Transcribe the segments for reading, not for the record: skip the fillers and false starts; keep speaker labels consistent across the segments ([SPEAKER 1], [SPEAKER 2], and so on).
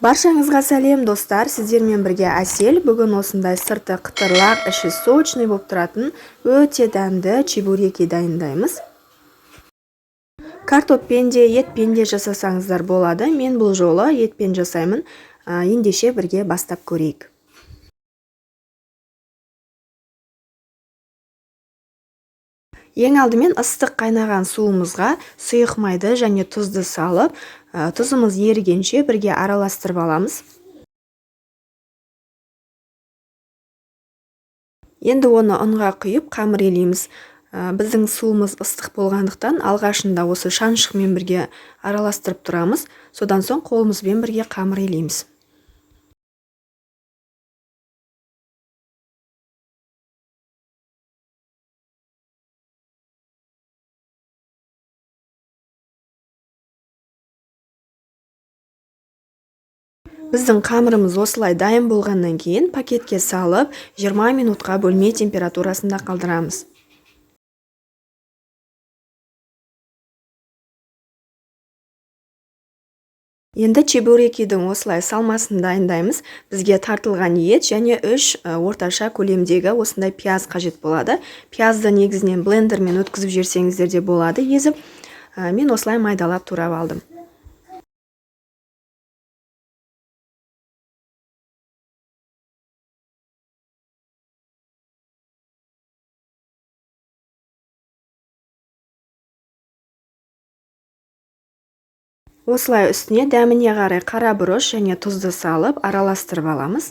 [SPEAKER 1] Баршаңызға сәлем, достар! Сіздермен бірге Әсел. Бүгін осындай сырты қытырлақ, іші сочный болып тұратын өте дәмді чебуреки дайындаймыз. Картоппен де, етпен де жасасаңыздар болады. Мен бұл жолы етпен жасаймын. Ендеше бірге бастап көрейік. Ең алдымен ыстық қайнаған суымызға сұйық майды және тұзды салып, тұзымыз ерігенше бірге араластырып аламыз. Енді оны ұнға құйып қамыр елейміз. Біздің суымыз ыстық болғандықтан алғашында осы шаншықмен бірге араластырып тұрамыз. Содан соң қолымызбен бірге қамыр елейміз. Біздің қамырымыз осылай дайын болғаннан кейін пакетке салып 20 минутқа бөлме температурасында қалдырамыз. Енді чебурекидің осылай салмасын дайындаймыз. Бізге тартылған ет және 3 орташа көлемдегі осындай пияз қажет болады. Пиязды негізінен блендермен өткізіп жіберсеңіздер де болады езіп. Мен осылай майдалап турап алдым. Осылай үстіне дәміне қарай қара бұрыш және тұзды салып араластырып аламыз.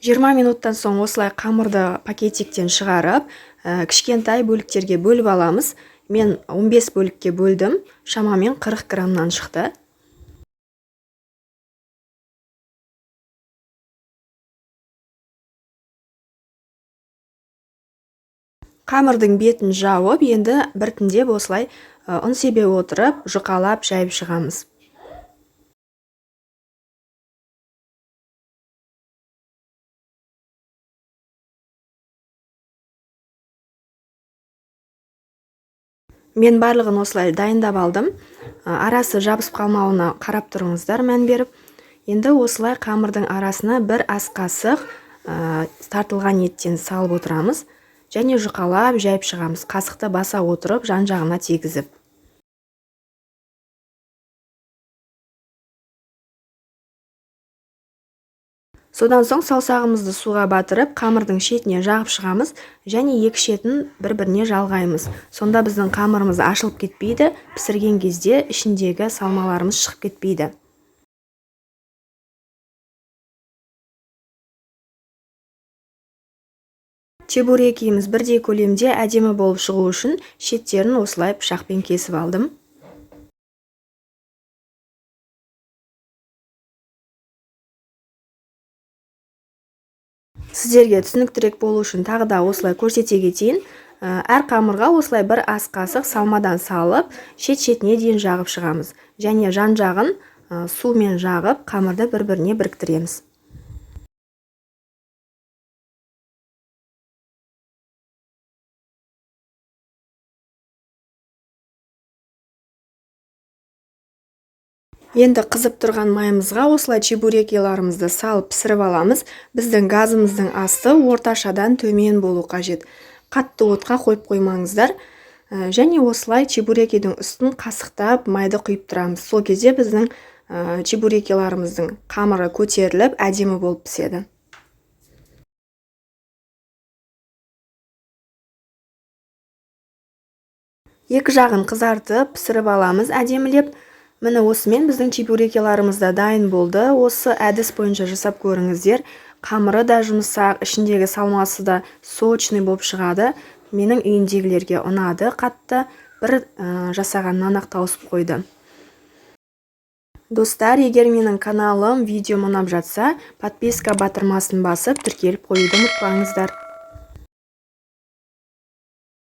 [SPEAKER 1] 20 минуттан соң осылай қамырды пакетиктен шығарып, кішкентай бөліктерге бөліп аламыз. Мен 15 бөлікке бөлдім, шамамен 40 граммнан шықты. Қамырдың бетін жауып, енді біртіндеп осылай ұн себе отырып, жұқалап жайып шығамыз. Мен барлығын осылай дайындап алдым. Арасы жабысып қалмауына қарап тұрыңыздар, мән беріп. Енді осылай қамырдың арасына бір ас қасық тартылған еттен салып отырамыз және жұқалап жайып шығамыз. Қасықты баса отырып, жан-жағына тигізіп. Содан соң саусағымызды суға батырып, қамырдың шетіне жағып шығамыз және екі шетін бір-біріне жалғаймыз. Сонда біздің қамырымыз ашылып кетпейді, пісірген кезде ішіндегі салмаларымыз шығып кетпейді. Чебурекиіміз бірдей көлемде әдемі болып шығу үшін шеттерін осылай пышақпен кесіп алдым. Сіздерге түсініктірек болу үшін тағы да осылай көрсете кетейін. Әр қамырға осылай бір ас қасық салмадан салып, шет-шетіне дейін жағып шығамыз. Және жан-жағын сумен жағып, қамырды бір-біріне біріктіреміз. Енді қызып тұрған майымызға осылай чебурекиларымызды салып пісіріп аламыз. Біздің газымыздың асты орташадан төмен болу қажет. Қатты отқа қойып қоймаңыздар. Және осылай чебурекидің үстін қасықтап майды құйып тұрамыз. Сол кезде біздің чебурекиларымыздың қамыры көтеріліп, әдемі болып піседі. Екі жағын қызартып пісіріп аламыз әдемілеп. Міне осымен біздің чебурекиларымыз да дайын болды. Осы әдіс бойынша жасап көріңіздер. Қамыры да жұмсақ, ішіндегі салмасы да сочный болып шығады. Менің үйімдегілерге ұнады қатты. Бір жасағаннан ақ тауысып қойды. Достар, егер менің каналым, видеом ұнап жатса, подписка батырмасын басып, тіркеліп қоюды ұмытпаңыздар.